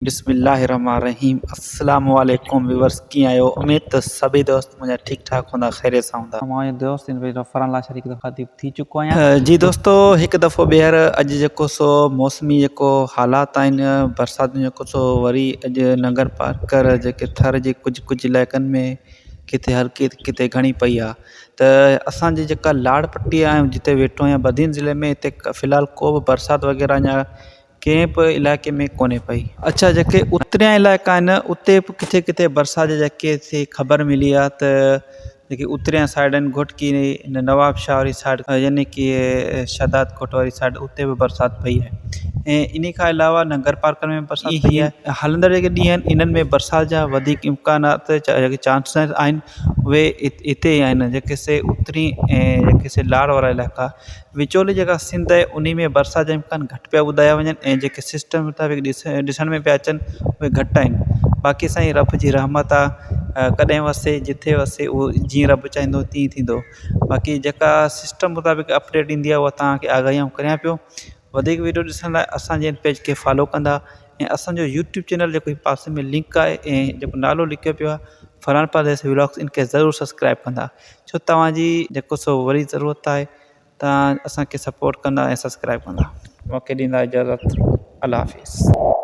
بسم الله الرحمن الرحيم السلام عليڪم ويورس ڪيئن آهيو اميد ته سڀئي دوست منهنجا ٺيڪ ٺاڪ هوندا خيريت سان هوندا. مان جو دوست ان پيج فرحان لاشاري هڪ دفعو ٿي چڪو آهيان. جي دوستو هڪ دفعو ٻيهر اڄ جيڪو سو موسمي جيڪو حالات آهن برسات جو جيڪو سو وري اڄ ننگر پارڪر جيڪي ٿر جي ڪجهه ڪجهه علائقن ۾ ڪٿي هلڪي ڪٿي گهڻي پئي آهي ته اسان جي جيڪا لاڙ پٽي آهي جتي ويٺو آهيان بدين ضلعي ۾ هتي في الحال ڪو به برسات وغيره اڃا ڪنهن به علائقي ۾ ڪونهي پئي. اڇا جيڪي اتريان علائقا آهن اتي به ڪٿي ڪٿي برسات جي جيڪي سي خبر ملي آهي ته جيڪي اتريان سائيڊ آهن گهوٽڪي نواب شاهه واري سائيڊ يعني ڪي شهداد ڪوٽ واري سائيڊ اتي به برسات پئي آهي ۽ انهي کان علاوه ننگر پارڪر ۾ برسات پئي آهي هلندڙ جيڪي ڏينهن آهن انهن ۾ برسات جا وڌيڪ امڪانات جيڪي چانسز آهن اهي اتي ئي آهن جيڪي سي اتري ۽ جيڪي سي لاڙ وارا علائقا وچولي جيڪا سنڌ آهي انهي ۾ برسات جا امڪان گهٽ پيا ٻڌايا وڃن ۽ جيڪي سسٽم مطابق ڏسڻ ۾ پيا اچن اهي گهٽ آهن باقي سائين رب جي رحمت آهي ڪڏهن وسي جٿي وسي اهو جيئن رب چاهيندو تيئن ٿيندو باقي جيڪا سسٽم مطابق اپڊيٽ ايندي آهي اها توهان کي آگاهي آئون ڪريان پيو وڌيڪ وڊيو ڏسڻ لاء اسانجي هن پيج کي فالو ڪندا ۽ اسانجو يوٽيوب چينل جيڪو هي پاسي ۾ لنڪ آهي ۽ جيڪو نالو لکيو پيو آهي فرحان پرديسي ولاگس ان کي ضرور سبسڪرائب ڪندا ڇو توهان جي جيڪو سو وري ضرورت آهي توهان اسان کي سپورٽ ڪندا ۽ سبسڪرائب ڪندا مونکي ڏيندا اجازت الله حافظ.